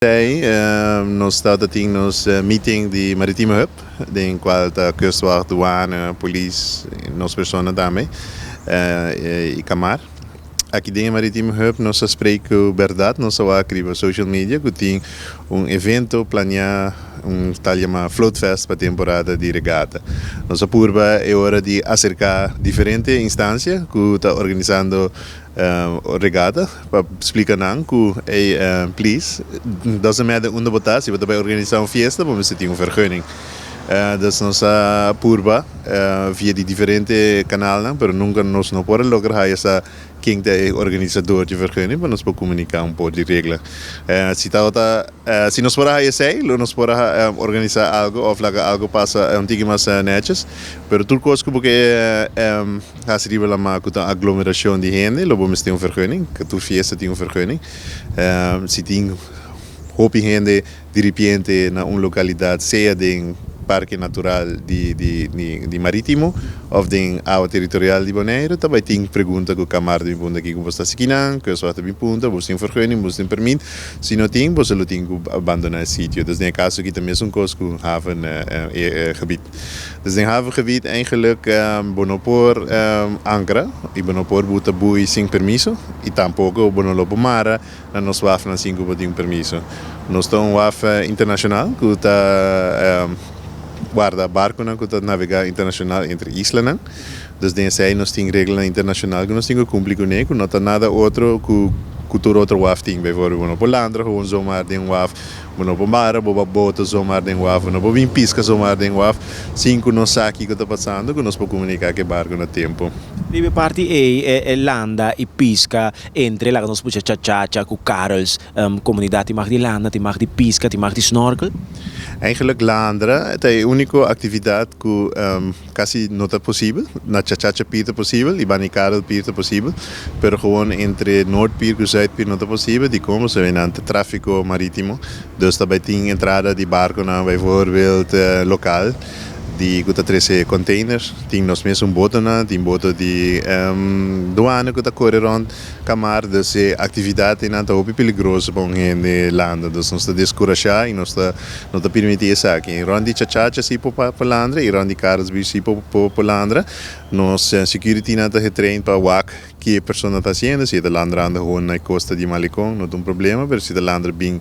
Tei, nos tabata tin nos meeting di Maritieme Hub, den cual ta Kustwacht, Douane, Polis, nos persona tambe y Camar. Aki den e Maritieme Hub nos a spreek cu berdad, nos a wak riba social media cu tin un evento planea, un tal yama Floatfest pa temporada di regata. Nos a purba e ora di acerca diferente instancia cu ta organisando regata pa splica nan cu, hey, please, doesn't matter unda bo ta, si bo ta bay organisa un fiesta, bo mester tin un vergunning. Dus nos a purba via di diferente canalnan, pero nunca nos no por a logra haya sa ken ta e organisador di vergunning pa nos por comunica un por di regla. Si tabata, si nos por a haya esey, lo nos por a organisa algo of laga algo pasa un tiki mas netjes, pero tur cos cu bo ke hasi riba lama cu ta aglomeracion di hende, lo bo mester tin un vergunning, tur fiesta tin un vergunning. Si tin hopi hende di repente na un localidad, sea den Parke Natural di Maritimo of den awa territorial di Bonaire, ta bay tin pregunta cu Camar ta bin punta kico bo ta haci kinan, Kustwacht ta bin punta, bo tin vergunning, bo tin permit? Si no tin, bo lo tin cu abandona e sitio. Dus den e caso aki ta mesun cos cu haven gebied. Dus den havengebied eigenlijk bo no por ancra y bo no por buta boei sin permiso y tampoco bo no lo por mara na nos wafnan sin cu bo tin un permiso. Nos ta un waf internacional cu ta warda barconan cu ta navega internacional entre islanan. Dus den esey nos tin reglanan internacional cu nos tin cu cumpli cune, cu no ta nada otro cu tur otro waf tin. Bijvoorbeeld, bo no por landra gewoon zomaar den waf, bo no por mara bo boto zomaar den waf, bo no por bin pisca zomaar den waf sin cu nos sa kico ta pasando, cu nos por comunica cu e barco na tempo. Riba parti e landa y pisca entre, laga nos pucha, Chachacha cu Karels, comunidad tin mag di landa, tin mag di pisca, tin mag di snorkel? Eigenlijk landra ta e unico actividad cu casi no ta posibel. Na Chachacha Pier ta posibel y Bani Karel Pier ta posibel, pero gewoon entre Noordpier cu Zuidpier no ta posibel. Di como se ven trafico maritimo, dus tambe tin entrada di barconan, bijvoorbeeld local di cu ta trece containers, tin nos mes un botonan, tin boto di douane cu ta core rond Camar, dus e actividad nan ta hopi peligroso pa un hende landa, dus nos ta descouragea y nos ta no ta permiti esaki. Rond di Chachacha si por pa landra y rond di Karels Beach si por landra. Nos security nan ta getraind pa wak ki e persona ta haciendo. Si ta landrando gewoon na costa di Malecon, no ta un problema, pero si ta landra bin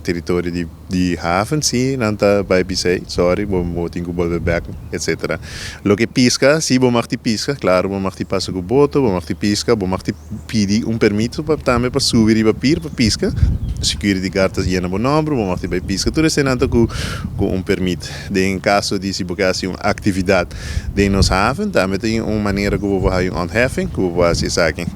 territorio di haven, si nan ta bay bisa: "Sorry, bo bo tin cu bolbe back", etc. Loke pisca, si bo mag di pisca, claro, bo mag di pasa cu boto, bo mag di pisca, bo mag di pidi un permiso pa tambe pa subi riba pier pa pisca. Security guard ta yena bo nomber, bo mag di bay pisca. Tur esey nan ta cu un permit. Den caso di si bo kier haci un actividad den nos haven, tambe tin un manera cu bo por haya un ontheffing, cu bo por haci esaki.